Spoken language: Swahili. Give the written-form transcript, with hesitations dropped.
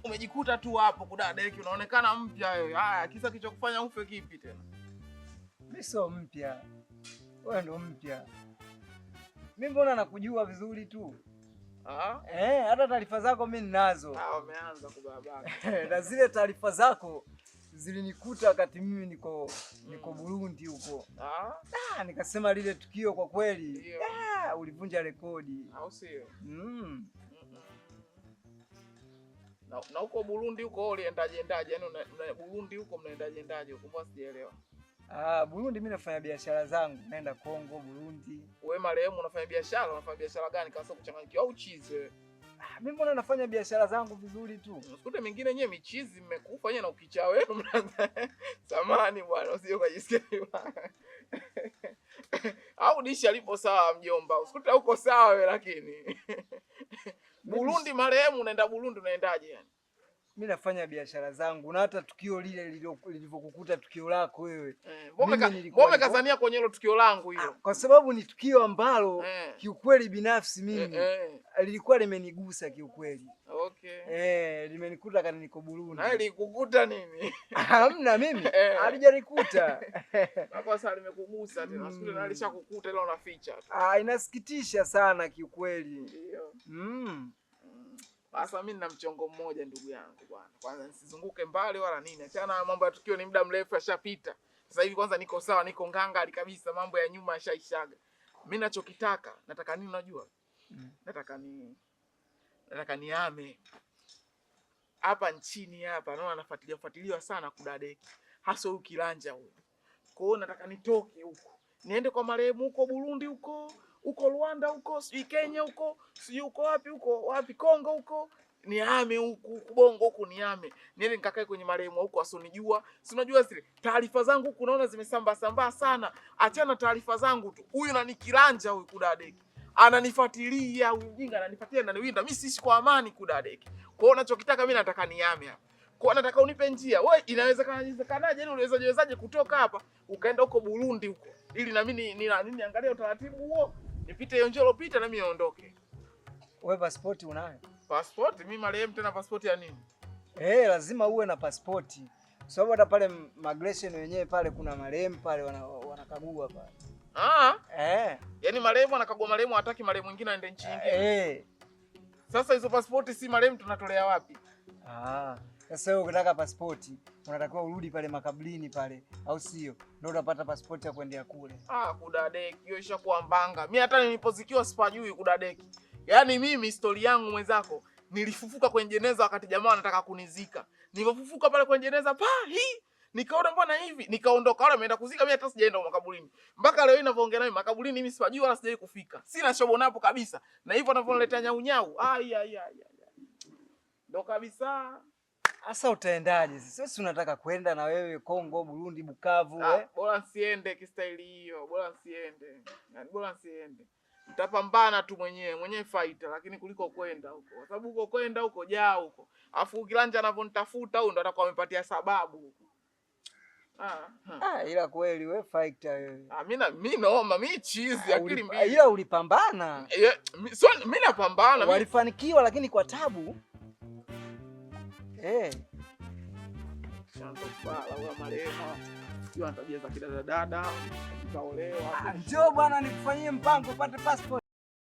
Umejikuta tu hapo kudadeki, unaonekana mpya wewe. Haya, kisa kilichokufanya ufe kipi tena? Mimi sio mpya, wewe ndo mpya. Mimi mbona nakujua vizuri tu. Ah? Eh, hata taarifa zako mimi ninazo. Ah, umeanza kubabaka. Na zile taarifa zako zilinikuta wakati mimi niko Burundi huko. Ah? Ah, nikasema lile tukio kwa kweli, Ndio. ah, ulivunja rekodi. Au sio? Mm. Na huko Burundi huko uliendaje endaje? Yaani Burundi huko mnaendaje endaje huko? Mbona sijaelewa. Ah, Burundi mimi nafanya biashara zangu, naenda Kongo, Burundi. Wewe marehemu unafanya biashara, unafanya biashara gani? Kasa kuchanganyikiwa au chizi wewe? Ah, mimi mbona nafanya biashara zangu vizuri tu. Usikute mingine nyewe michizi mmekufa nyewe na ukichaa wenu mnaanza. Samani bwana, usije ukajisikia vibaya. Au dishi alipo sawa mjomba. Usikute huko sawa wewe lakini. Burundi marehemu unaenda Burundi unaendaje yani? Mimi nafanya biashara zangu na hata tukio lile lilivyokukuta tukio lako wewe. Mbona Mimi nilikuwa kazania kwenye hilo tukio langu hilo? Ah, kwa sababu ni tukio ambalo kiukweli binafsi mimi lilikuwa limenigusa kiukweli. Limenikuta kani niko Burundi. Na ilikukuta nini? Hamna mimi. Halijanikuta. Hapo sasa limekugusa tena. Usikute na alishakukuta ila unaficha tu. Ah, inasikitisha sana kiukweli. Ndio. Sasa mimi nina mchongo mmoja ndugu yangu bwana. Kwanza nisizunguke mbali wala nini. Achana na mambo ya tukio, ni muda mrefu yashapita. Sasa hivi kwanza niko sawa, niko ngangari kabisa, mambo ya nyuma yashaishaga. Mimi ninachokitaka, nataka nini unajua? Nataka nihame hapa nchini hapa. Naona nafuatilia fuatiliwa sana kudadeki. Hasa huyu Kilanja huyu. Kwa hiyo nataka nitoke huko. Niende kwa marehemu huko Burundi huko, huko Rwanda huko, sijui Kenya huko, sijui uko wapi huko, wapi Kongo huko. Nihame huku, huku Bongo huku nihame. Niende nikakae kwenye marehemu huko wasionijua. Si unajua zile taarifa zangu huku naona zimesambaa sambaa sana. Achana taarifa zangu tu. Huyu na ni Kilanja huyu kudadeki. Ananifuatilia huyu mjinga, ananifuatilia na niwinda. Mimi siishi kwa amani kudadeki. Kwa hiyo unachokitaka mimi nataka nihame hapa. Kwa hiyo nataka unipe njia. Wewe inawezekana inawezekanaje? Yaani unawezaje kutoka hapa ukaenda huko Burundi huko? Ili na mimi niangalie utaratibu huo, nipite hiyo njia iliyopita na mimi niondoke. Wewe pasipoti unayo? Pasipoti? Mimi marehemu tena pasipoti ya nini? Lazima uwe na pasipoti. Kwa sababu hata pale migration wenyewe pale kuna marehemu pale wanakagua pale. Yaani marehemu anakagua marehemu, hataki marehemu mwingine aende nchi nyingine. Sasa hizo pasipoti si marehemu tunatolea wapi? Sasa wewe ukitaka pasipoti unatakiwa urudi pale makaburini pale, au sio? Ndio utapata pasipoti ya kuendea kule. Ah, kudadeki hiyo ishakuwa mbanga. Mimi hata nilipozikiwa sipajui kudadeki. Yaani mimi story yangu mwenzako, nilifufuka kwenye jeneza wakati jamaa wanataka kunizika. Nilipofufuka pale kwenye jeneza pa hii, nikaona mbona hivi, nikaondoka. Wale wameenda kuzika, mimi hata sijaenda makaburini. Mpaka leo hii ninavyoongea nawe makaburini mimi sipajui wala sijawahi kufika. Sina shobo napo kabisa. Na hivyo wanavyoniletea nyau nyau. Ai ai ai ai. Ndo kabisa. Sasa utaendaje sasa? Sisi unataka kwenda na wewe Kongo, Burundi, Bukavu, eh? Bora nsiende kistaili hiyo, bora nsiende. Yaani bora nsiende. Nitapambana tu mwenyewe, mwenyewe fighter, lakini kuliko kwenda huko. Kwa sababu huko kwenda huko jaa huko. Alafu Kilanja anavyonitafuta huyo ndo atakuwa amepatia sababu huko. Ah, ila kweli wewe fighter wewe. Ah, mimi noma, mimi chizi, akili mbili. Ila ulipambana. So, mimi napambana, mimi Walifanikiwa lakini kwa tabu. Shanto pala wa marehemu. Sio ana tabia za kidada dada, kaolewa. Njoo bwana nikufanyie mpango upate passport.